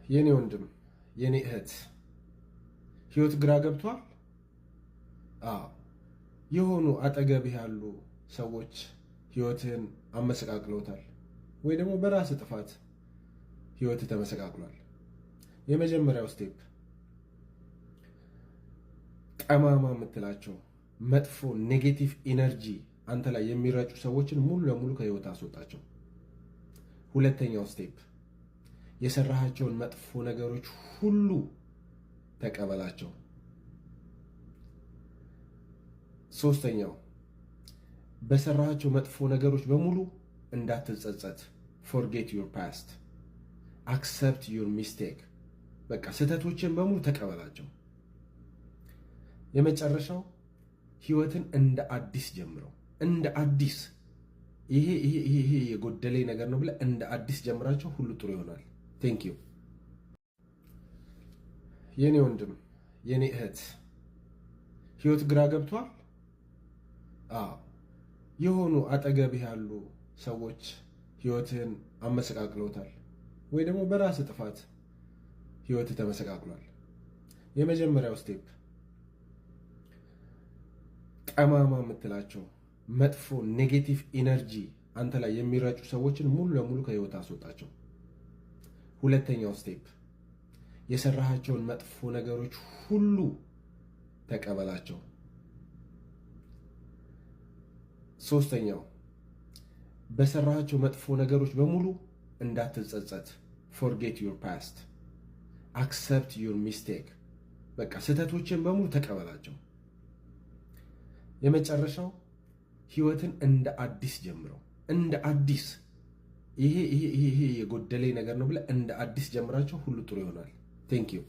የኔ ወንድም፣ የኔ እህት፣ ህይወት ግራ ገብቷል። አዎ፣ የሆኑ አጠገብህ ያሉ ሰዎች ህይወትህን አመሰቃቅለውታል፣ ወይ ደግሞ በራስህ ጥፋት ህይወትህ ተመሰቃቅሏል። የመጀመሪያው step ጠማማ የምትላቸው መጥፎ negative energy አንተ ላይ የሚረጩ ሰዎችን ሙሉ ለሙሉ ከህይወት አስወጣቸው። ሁለተኛው step የሰራሃቸውን መጥፎ ነገሮች ሁሉ ተቀበላቸው። ሶስተኛው በሰራሃቸው መጥፎ ነገሮች በሙሉ እንዳትጸጸት። Forget your past, accept your mistake። በቃ ስህተቶችን በሙሉ ተቀበላቸው። የመጨረሻው ህይወትን እንደ አዲስ ጀምረው። እንደ አዲስ ይሄ ይሄ ይሄ የጎደለኝ ነገር ነው ብለህ እንደ አዲስ ጀምራቸው፣ ሁሉ ጥሩ ይሆናል። Thank you። የኔ ወንድም፣ የኔ እህት፣ ህይወት ግራ ገብቷል። አዎ፣ የሆኑ አጠገብህ ያሉ ሰዎች ህይወትህን አመሰቃቅለውታል፣ ወይ ደግሞ በራስህ ጥፋት ህይወትህ ተመሰቃቅሏል። የመጀመሪያው step ጠማማ የምትላቸው መጥፎ negative energy አንተ ላይ የሚረጩ ሰዎችን ሙሉ ለሙሉ ከህይወት አስወጣቸው። ሁለተኛው step የሰራሃቸውን መጥፎ ነገሮች ሁሉ ተቀበላቸው። ሶስተኛው በሰራሃቸው መጥፎ ነገሮች በሙሉ እንዳትጸጸት። Forget your past, accept your mistake። በቃ ስህተቶችን በሙሉ ተቀበላቸው። የመጨረሻው ህይወትን እንደ አዲስ ጀምረው። እንደ አዲስ ይሄ ይሄ ይሄ የጎደለኝ ነገር ነው ብለህ እንደ አዲስ ጀምራቸው፣ ሁሉ ጥሩ ይሆናል። Thank you።